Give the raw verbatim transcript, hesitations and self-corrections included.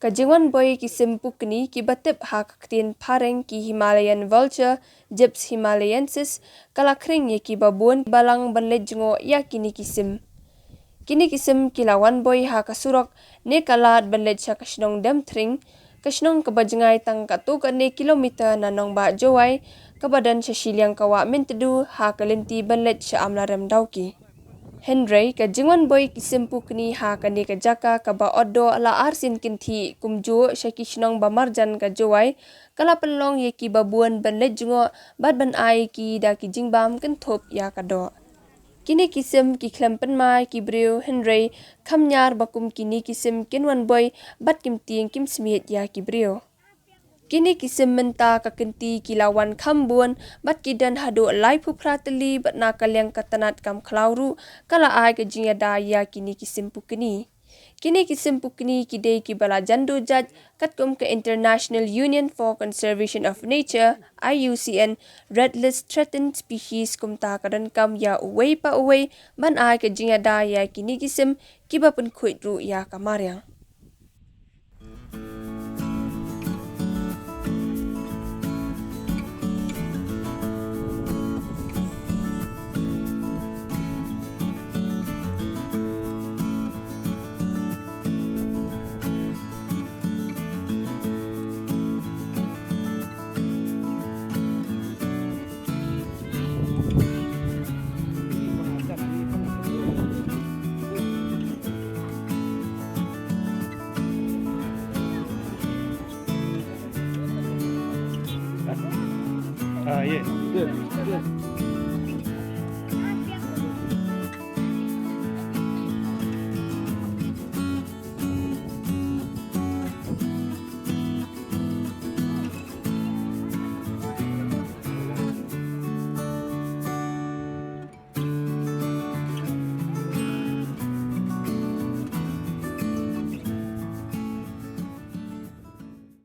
Ka jingwan boi ki sim pukni kiba tip ha ka ktien phareng ki Himalayan vulture, Gyps himalayensis, ka la khring ïa kiba bun kiba lang ban leit jngoh ïa kine ki sim. Kine ki sim ki la wan boi ha ka surok ne ka lad ban leit sha ka shnong Demthring, ka shnong kaba jngai tang katto katne kilometer na nongbah Jowai, kaba don sha shiliang ka wah Myntdu ha ka lynti ban leit sha Amlarem Dawki. Hynrei ka jingwan boi ki sim pukni ha kane ka jaka kaba ot doh la arsien kynthih kumjuh sha ki shnong ba marjan ka Jowai, ka la pynlong ïa kiba bun ban leit jngoh bad ban ai ki da ki jingbam kynthup ïa ka doh. Kine ki sim ki khlem pynmai ki briew, hynrei kham ñiar ba kum kine ki sim kin wan boi bad kim tieng kim smiej ïa ki briew. Kine ki sim mynta ka kynti ki la wan kham bun bad ki don haduh laiphew phra tylli bad na ka liang ka tnat kam khlaw ruh ka la ai ka jingïada ïa kine ki sim pukni. Kine ki sim pukni ki dei kiba la jan duh jait katkum ka International Union for Conservation of Nature, I U C N, Red List Threatened Species, kumta ka donkam ïa uwei pa uwei ban ai ka jingïada ïa kine ki sim kiba pynkhuid ruh ïa ka mariang. Ah, yeah. Good, good.